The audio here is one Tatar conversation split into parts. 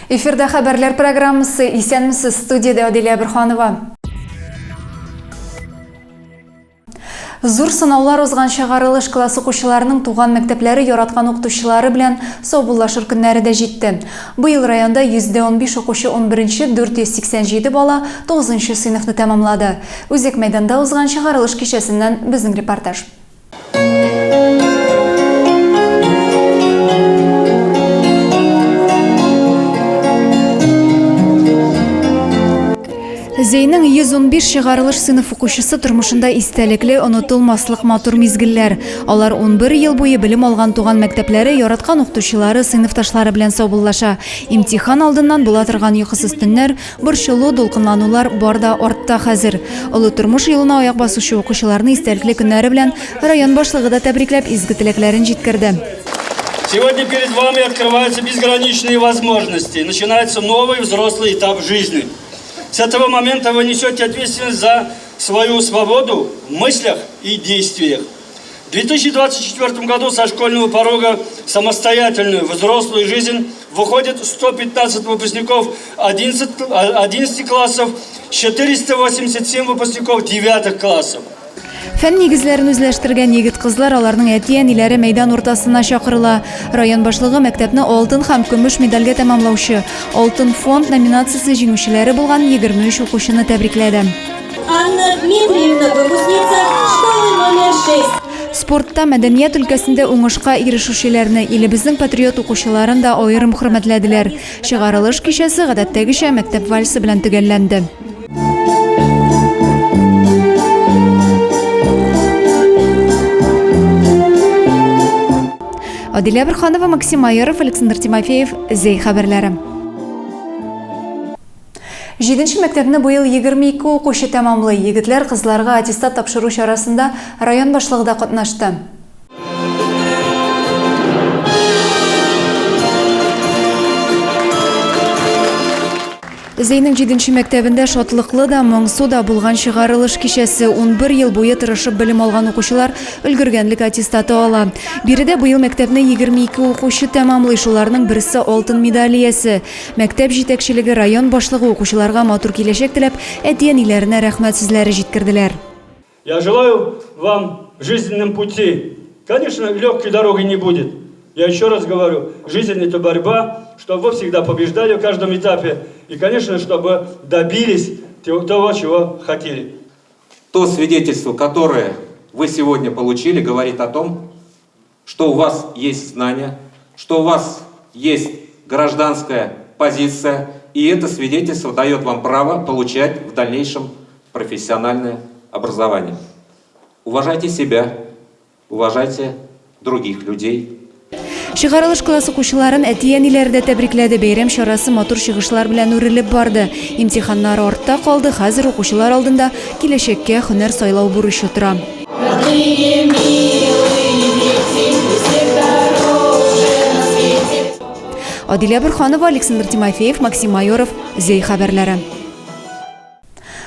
Эфирда хәбәрләр программасы. Исәнмесез, студиядә Аделя Борһанова. Зур сынаулар узган чыгарылыш класс укучыларының туган мәктәпләре, яраткан укытучылары белән саубуллашыр көннәре дә җитте. Быел районда 115 укучы унберенче, 487 бала тугызынчы сыйныфны тәмамлады. Үзәк мәйданда узган чыгарылыш кичәсеннән безнең репортаж. Зәйнең 115 чыгарылыш сыйныф укучысы тормышында истәлекле, онытылмаслык матур мизгелләр. Алар 11 ел буе белем алган туган мәктәпләре, яраткан укытучылары, сыйныфташлары белән саубуллаша. Имтихан алдыннан була торган йокысыз төннәр, борчылу, дулкынланулар бар да артта хәзер. Олы тормыш юлына аяк басучы укучыларны истәлекле көннәре белән район башлыгы да тәбрикләп, изге теләкләрен җиткерде. Сегодня перед вами открываются безграничные возможности. Начинается новый взрослый этап жизни. С этого момента вы несете ответственность за свою свободу в мыслях и действиях. В 2024 году со школьного порога в самостоятельную взрослую жизнь выходит 115 выпускников 11, 11 классов, 487 выпускников 9 классов. Фән нигезләрен үзләштергән егет-кызлар, аларның әти-әниләре мәйдан уртасына чакырыла. Район башлыгы мәктәпне алтын һәм көмеш медальгә тәмамлаучы, Алтын фонд номинациясе җиңүчеләре булган 23 укучыны тәбрикләде. Анна Дмитриевна, выпускница школы номер 6. Спортта, мәдәният өлкәсендә уңышка ирешүчеләрне, илебезнең патриот укучыларын да аерым хөрмәтләделәр. Чыгарылыш кичәсе, гадәттәгечә, мәктәп вальсы белән төгәлләнде. Адилә Борханова, Максим Майоров, Александр Тимофеев, Зәй хәбәрләре. Җиденче мәктәпне быел 22 укучы тәмамлый. Егетләр кызларга аттестат тапшыру чарасында район башлыгы да катнашты. Зәйнең җиденче мәктәбендә шатлыклы да, моңсу да булган чыгарылыш кичәсе. 11 ел буе тырышып белем алган укучылар өлгергәнлек аттестаты ала. Биредә быел мәктәпне 22 укучы тәмамлый, шуларның берсе алтын медаль иясе. Мәктәп җитәкчелеге, район башлыгы укучыларга матур киләчәк теләп, әти-әниләренә рәхмәт сүзләре җиткерделәр. Я желаю вам в жизненном пути. Конечно, легкой дороги не будет. Я еще раз говорю, жизнь это борьба, чтобы вы всегда побеждали в каждом этапе. И, конечно, чтобы добились того, чего хотели. То свидетельство, которое вы сегодня получили, говорит о том, что у вас есть знания, что у вас есть гражданская позиция, и это свидетельство дает вам право получать в дальнейшем профессиональное образование. Уважайте себя, уважайте других людей. Чыгарылыш класс укучыларын әти-әниләре дә тәбрикләде. Бәйрәм чарасы матур чыгышлар белән үрелеп барды. Имтиханнар артта калды, хәзер укучылар алдында киләчәккә һөнәр сайлау бурычы тора. Адилә Борһанова, Александр Тимофеев, Максим Майоров, Зәй хәбәрләре.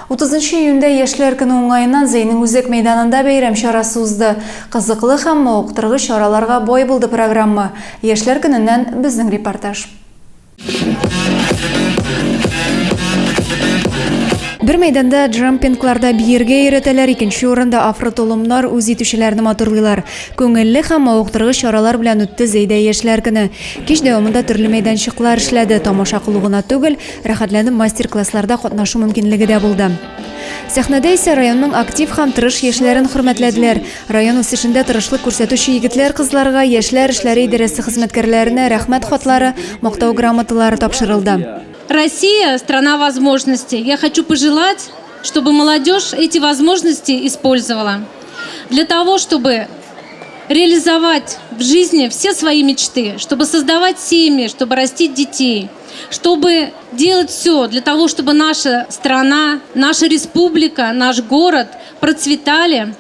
30 июньдә Яшьләр көне уңаеннан Зәйнең үзәк мәйданында бәйрәм чарасы узды. Кызыклы һәм мавыктыргыч чараларга бай булды программа. Яшьләр көненнән безнең репортаж. Бер мәйданда джампингларда биергә өйрәтәләр, икенче урында афротолымнар үз итүчеләрне матурлыйлар. Күңелле һәм мавыктыргыч чаралар белән үтте Зәйдә яшьләр көне. Кич дәвамында төрле мәйданчыклар эшләде, тамаша кылу гына түгел, рәхәтләнеп мастер-классларда катнашу мөмкинлеге дә булды. Сәхнәдә исә районның актив һәм тырыш яшьләрен хөрмәтләделәр. Район үсешендә тырышлык күрсәтүче егетләр-кызларга Яшьләр эшләре идарәсе хезмәткәрләренә Рәхмәт хатлары, Мактау грамоталары тапшырылды. Россия, страна возможностей. Я хочу пожелать, чтобы молодежь эти возможности использовала для того, чтобы реализовать в жизни все свои мечты, чтобы создавать семьи, чтобы растить детей, чтобы делать все для того, чтобы наша страна, наша республика, наш город процветали.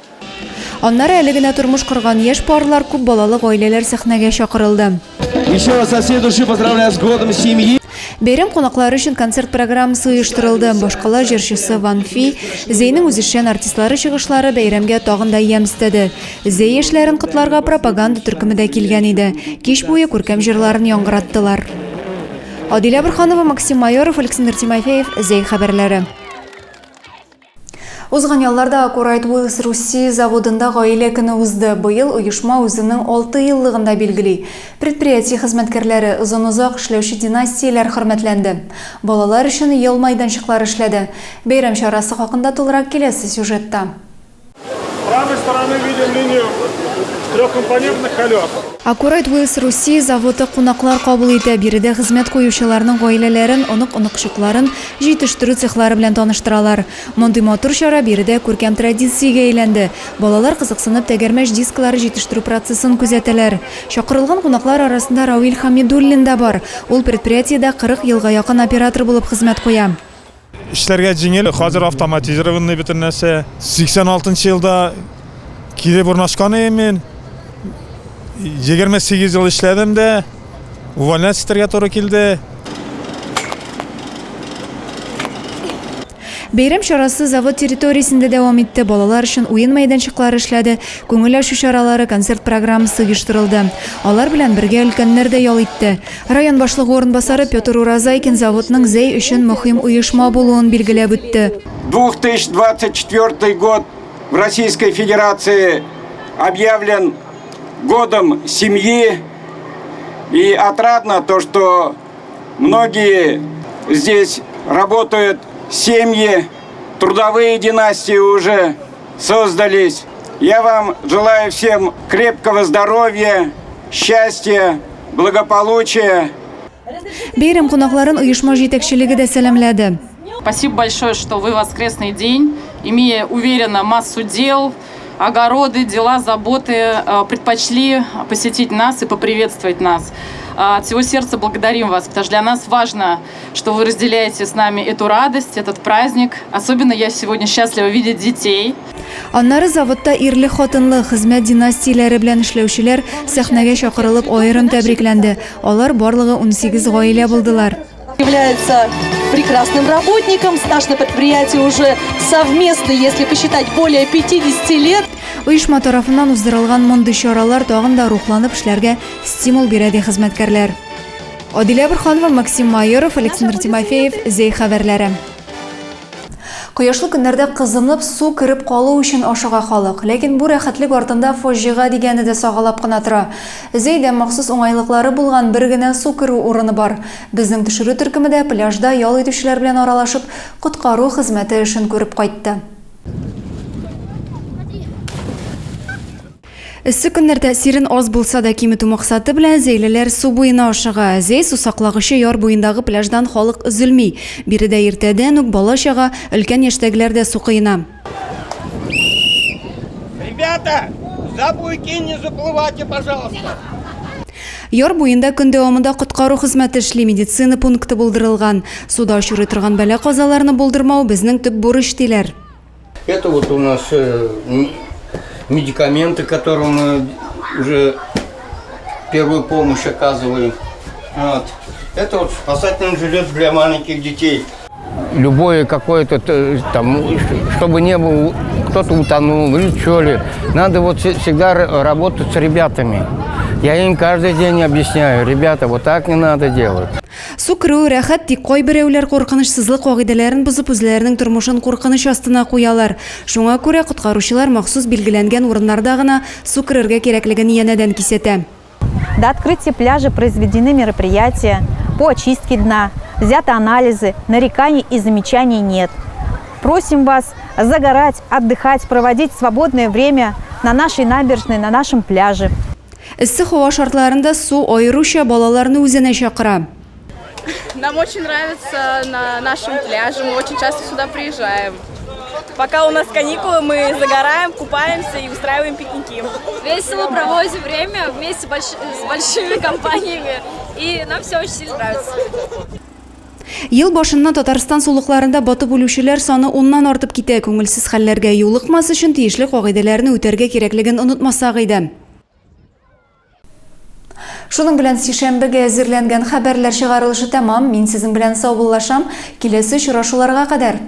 Аннары әле генә тормыш корган яшь парлар, күп балалы гаиләләр сәхнәгә чакырылды. Еще раз со всей души поздравляю с годом семьи. Бәйрәм кунаклары өчен концерт программасы оештырылды. Башкала җырчысы Ван Фи, Зәйнең үзешчән артистлары чыгышлары бәйрәмгә тагын да ямь өстәде. Зәй яшьләрен котларга пропаганда төркеме дә килгән иде. Кич буе күркәм җырларын яңгыраттылар. Адилә Борханова, Максим Майоров, Александр Тимофеев, Зәй хәбәрләре. Узган ялларда Акурайт Уилс Русия заводында гаилә көне узды. Быел оешма үзенең 6 еллыгын да билгели. Предприятие хезмәткәрләре, озын-озак эшләүче династияләр хөрмәтләнде. Балалар өчен ял майданчыклары эшләде. Бәйрәм чарасы хакында тулырак киләсе сюжетта. С правой стороны видим линию трехкомпонентных колес. Аккурайт Уилс Русия заводы кунаклар кабул итә. Биредә хезмәт куючыларның гаиләләрен, онык-оныкчыкларын җитештерү цехлары белән таныштыралар. Мондый матур чара биредә күркәм традициягә әйләнде. Балалар кызыксынып тәгәрмәч дисклары җитештерү процессын күзәтәләр. Чакырылган кунаклар арасында Равил Хамидуллин да бар. Ул предприятиедә 40 елга якын оператор булып хезмәт куя. Эшләргә җиңел, хәзер автоматизированный бөтен нәрсә. 86 нчы елда килеп урнашкан идем мин. 28 ел эшләдем дә, увольняться итәргә туры килде. Бәйрәм чарасы завод территориясендә дәвам итте. Балалар өчен уен мәйданчыклары эшләде, күңел ачу чаралары, концерт программасы оештырылды. Алар белән бергә өлкәннәр дә ял итте. Район башлыгы урынбасары Петр Уразайкин заводның Зәй өчен мөһим оешма булуын билгеләп үтте. 2024 год в Российской Федерации объявлен годом семьи. И отрадно то, что многие здесь работают семьи, трудовые династии уже создались. Я вам желаю всем крепкого здоровья, счастья, благополучия. Бәйрәм кунакларын оешма җитәкчелеге дә сәламләде. Спасибо большое, что вы в воскресный день, имея, уверенно, массу дел, огороды, дела, заботы, э, предпочли посетить нас и поприветствовать нас. Э, от всего сердца благодарим вас, потому что для нас важно, что вы разделяете с нами эту радость, этот праздник. Особенно я сегодня счастлива видеть детей. Аннары заводта ирле-хатынлы хезмәт династияләре белән эшләүчеләр сәхнәгә чакырылып аерым тәбрикләнде. Алар барлыгы 18 гаилә булдылар. Является прекрасным работником, стаж на предприятии уже совместно, если посчитать, более 50 лет. Оешма тарафыннан уздырылган мондый чаралар тагын да рухланып эшләргә стимул бирә, ди хезмәткәрләр. Адилә Борханова, Максим Майоров, Александр Тимофеев, Зәй хәбәрләре. Кояшлы көннәрдә кызынып, су кереп калу өчен ашыга халык. Ләкин бу рәхәтлек артында фаҗига дигәне дә сагалап кына тора. Зәйдә махсус уңайлыклары булган бер генә су керү урыны бар. Безнең төшерү төркеме дә пляжда ял итүчеләр белән аралашып, коткару хезмәте эшен күреп кайтты. Эссе көннәр тәэсирен аз булса да киметү максаты белән зәйлеләр су буена ашыга. Зәй сусаклагычы яр буендагы пляждан халык өзелми. Биредә иртәдән үк бала-чага, өлкән яшьтәгеләр дә су коена. Ребята, за буйки не заплывайте, пожалуйста. Яр буенда көн дәвамында коткару хезмәте эшли, медицина пункты булдырылган. Суда очрый торган бәла-казаларны булдырмау безнең төп бурыч, диләр. Это вот у нас э, медикаменты, которым мы уже первую помощь оказываем. Вот. Это вот спасательный жилет для маленьких детей. Любое какое-то э, там, чтобы не было, кто-то утонул или что ли. Надо вот всегда работать с ребятами. Я им каждый день объясняю, ребята, вот так не надо делать. Су керүе рәхәт, тик кайберәүләр куркынычсызлык кагыйдәләрен бозып, үзләренең тормышын куркыныч астына куялар. Шуңа күрә коткаручылар махсус билгеләнгән урыннарда гына су керергә кирәклеген янәдән кисәтә. До открытия пляжа произведены мероприятия по очистке дна, взяты анализы, нареканий и замечаний нет. Просим вас загорать, отдыхать, проводить свободное время на нашей набережной, на нашем пляже. Эссе һава шартларында су аеруча балаларны үзенә чакыра. Нам очень нравится на нашем пляже, мы очень часто сюда приезжаем. Пока у нас каникулы, мы загораем, купаемся и устраиваем пикники. Весело проводим время вместе с большими компаниями, и нам все очень сильно нравится. Ел башыннан Татарстан сулыкларында батып үлүчеләр саны уннан артып китә. Күңелсез хәлләргә юлыкмас өчен тиешле кагыйдәләрне үтәргә кирәклеген онытмасак иде. Шуның белән сишәмбегә әзерләнгән хәбәрләр чыгарылышы тәмам. Мин сезнең белән саубуллашам. Киләсе очрашуларга кадәр.